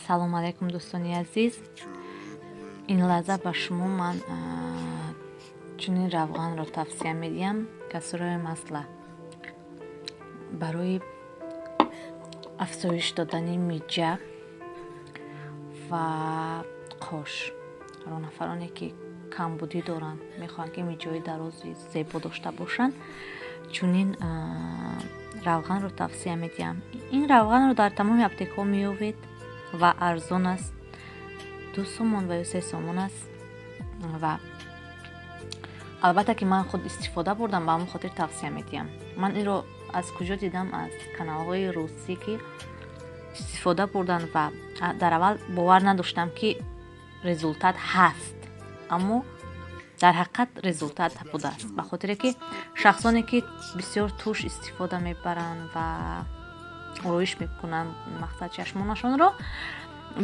Салому алайкум, дӯстони азиз. Ин лаҳза ба шумо ман чунин равғанро тавсия медиҳам, касураи масла, барои афзоиш додани миҷа ва қош. Нафароне, ки камбудӣ доранд, мехоҳанд, ки миҷаҳои дарози зебо дошта бошанд, чунин равғанро тавсия медиҳам. Ин равғанро дар тамоми аптекаҳо меёбед ва арзон аст, 2 сомон ва ё 3 сомон аст. Ва албатта, ки ман худ истифода бурдам, ба ҳамон хотир тавсия медиҳам. Ман инро аз куҷо дидам? Аз каналҳои русӣ, ки истифода бурданд. Ва дар аввал бовар надоштам, ки результат ҳаст, аммо дар ҳақиқат результат будааст, ба хотире ки шахсоне, ки бисёр тушь истифода мебаранд ва ороиш мекунанд, мақсад, чашмонашонро,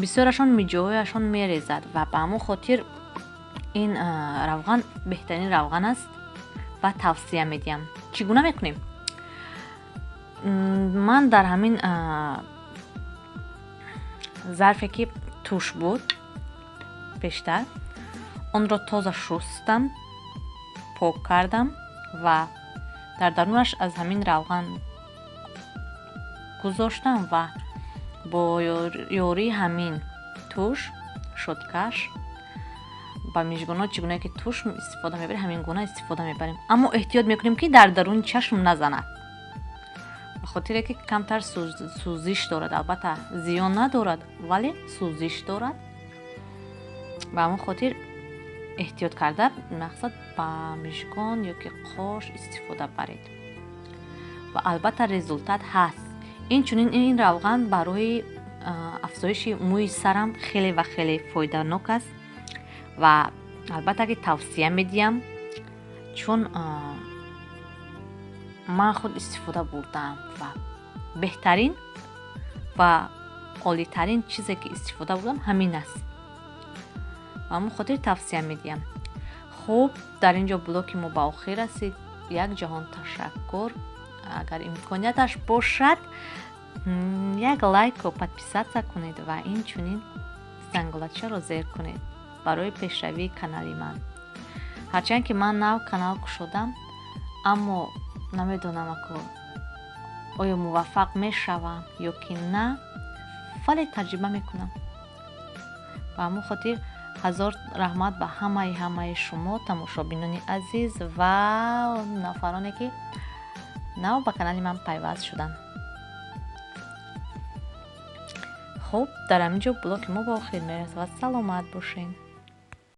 бисёрашон миҷоҳояшон мерезад ва ба ҳамон хотир ин равған беҳтарин равған аст ва тавсия медиҳам. Чӣ гуна мекунем? Ман дар ҳамин зарфе, ки тушь буд пештар, онро тоза шустам, пок кардам ва дар дарунаш аз ҳамин равған гузоштам ва бо ёрии ҳамин тушь, щёткаш, ба мижгонҳо чӣ гуна ки тушь истифода мебарем, ҳамин гуна истифода мебарем, аммо эҳтиёт мекунем, ки дар даруни чашм назанад, ба хотире ки камтар сӯзиш дорад. Албатта, зиён надорад, вале сӯзиш дорад. Ба ҳамон хотир эҳтиёт карда, мақсад, ба мижгон ё ки қош истифода баред ва албатта результат ҳаст. Инчунин ин равған барои афзоиши мӯи сарам хеле ва хеле фоиданок аст ва албатта, ки тавсия медиҳам, чун ман худ истифода бурдаам ва беҳтарин ва олитарин чизе, ки истифода бурдам, ҳамин аст. Ба ҳамон хотир тавсия медиҳам. Хуб, дар ин ҷо блоги мо ба охир расид. Як ҷаҳон ташаккур. Агар имконияташ бошад, як лайку подписаться кунед ва инчунин зангулачаро зер кунед барои пешравии канали ман. Ҳарчанд ки ман нав канал кушодам, аммо намедонам, ако оё муваффақ мешавам ё ки на, вале таҷриба мекунам. Ба ҳамон хотир ҳазор раҳмат ба ҳамаи шумо, тамошобинони азиз ва нафароне, ки нав ба канали ман пайваст шуданд. Хуб, дар ҳамин ҷо блоги мо ба охир мерасад. Саломат бошед.